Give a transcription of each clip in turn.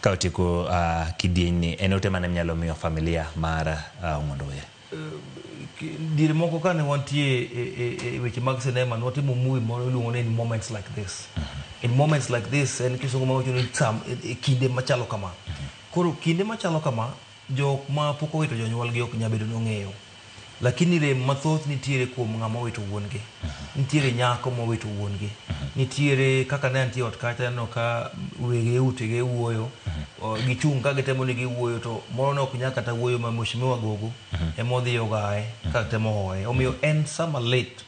Ka otieko kidieny ni, en ote mane minyalo miyo familia mar Ong'ondo Were? Diere moko kane wantie e weche mag sinema, nwatimo movie moro iluongo ni In Moments Like This. In Moments Like This en kisungu mawacho ni sam e kinde machalo kama. Koro kinde machalo kama, jok ma pok owito jonyuolgi ok nyal bedo nong'eyo. Lakini rem mathoth nitiere kuom ng'ama owito wuon gi. Nitiere nyako mowito wuon gi. Nitiere kaka ne antie ot kacha, aneno ka wege utege wuoyo. Gichung' ka gitemo ni giwuoyo, to moro ne ok nyal kata wuoyo, ma Mheshimiwa Gogo ema odhi ogaye ka temo hoye. Omiyo en sama lit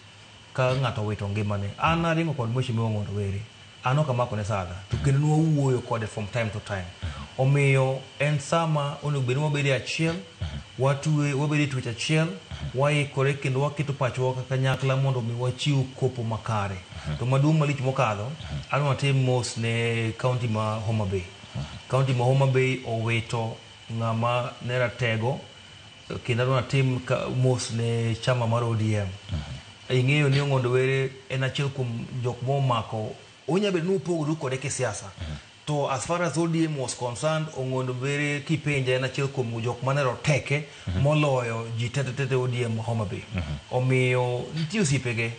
ka ng'ato owito ngimane. An aringo kod Mheshimiwa Ong'ondo Were. An ok amako ne sadha. To kendo nwawuoyo kode from time to time. Omiyo en sama onego bed ni wabedo e achiel, watwe, wabedo e twech achiel, waikore kendo waketo pachwa kanyakla mondo mi wachiw kopo makare. To maduong' malich mokadho, adwa natim mos ne county ma Homa Bay. County ma Homa Bay owito ng'ama ne ratego, kendo adwa natim mos ne chama mar ODM. Ing'eyo ni Ong'ondo Were en achiel kuom jok momako, onya bedo ni upogoru kode kisiasa. To as far as ODM was concerned, Ong'ondo Were kipenje en achiel kuom jok mane roteke moloyo ji tete tete ODM Homa Bay. Omiyo nitie osiepege.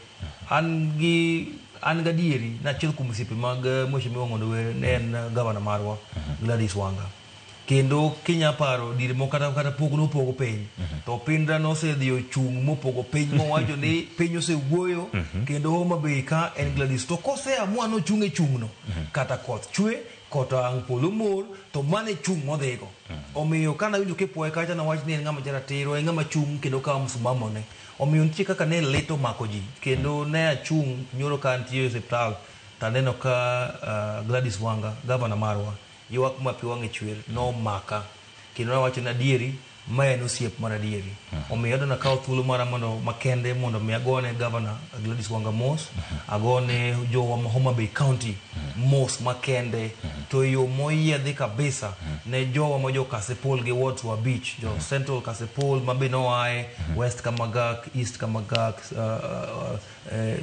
An gadieri ni achiel kuom osiepe mag Mheshimiwa Ong'ondo Were ne en gavana marwa Gladys Wanga. Kendo kinya paro diere moko kata pok nopogo piny. To Pindra nosedhi ochung' mopogo piny mowacho ni piny osewuoyo kendo Homa Bay ka en Gladys. To kose amua nochung' e chung'no, kata koth chwe, kata ang' polo mor, to mano e chung' modhigo. Omiyo kana winjo kipuoye kacha nawach ni en ng'ama jaratiro, en ng'ama chung' kendo kawo msimamo ne. Omiyo nitie kaka ne lit omako ji, kendo ne achung' nyoro ka antie e osiptal taneno ka Gladys Wanga, gavana marwa, ywak ma pi wang'e chwer nomaka. Kendo nawacho ni adieri, ma en osiep mar adieri. Omiyo adwa nakaw thuolo mara mondo makende mondo mi agone gavana Gladys Wanga mos, agone jowa ma Homa Bay County mos makende, to e yo moyiedhi kabisa ne jowa ma jo Kasipul gi wards wa abich, jo Central Kasipul ma be noaye, West Kamagak, East Kamagak,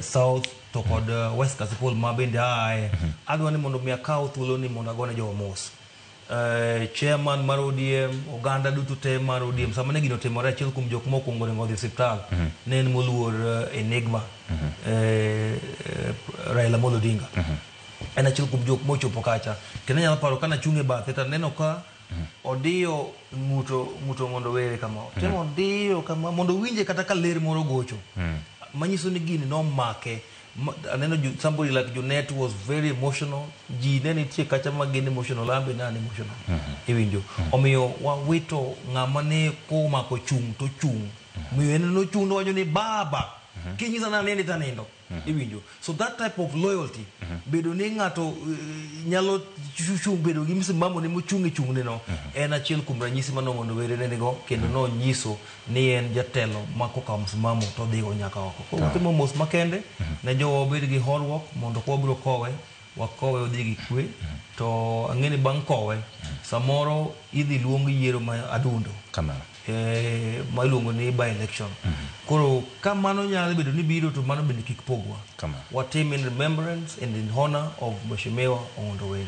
South to kod West Kasipul ma bende aaye. Adwa ni mondo mi akaw thuolo ni mondo agone jowa mos. Chairman mar ODM, oganda duto te mar ODM, sama ne gino otimore, achiel kuom jok mokwongo ringo dhi osiptal ne en moluor Enigma, Raila Amolo Odinga. En achiel kuom jok mochopo kacha. Kendo anyalo paro ka nachung' e bathe to aneno ka odiyo ng'uto Ong'ondo Were kama. Temo odiyo kama mondo owinje kata ka ler moro gocho. Manyiso ni gini nomake. Aneno somebody like Junet was very emotional. Ji ne nitie kacha ma gin emotional, an be ne an emotional. Iwinjo. Omiyo wawito ng'ama ne komako chung' to chung'. Omiyo en nochung' nowacho ni baba, kinyisa ni anindi to anindo. Iwinjo. So that type of loyalty, bedo ni ng'ato nyalo chung' bedo gi msimamo ne mochung' e chung'ne no, en achiel kuom ranyisi mane Ong'ondo Were ne nigo, kendo nonyiso ni en jatelo ma kokawo msimamo to odhigo nyaka oko. Koro watimo mos makende ne jowa obed gi horuok mondo ka wabiro kowe, wakowe odhi gi kwe. To ang'e ni bang' kowe, samoro idhi luong yiero ma adundo. Kamano. Ma iluongo ni by election. Koro ka mano nyalo bedo ni biro, to mano bende kik pogwa. Kamano. Watim in remembrance and in honor of Mheshimiwa Ong'ondo Were.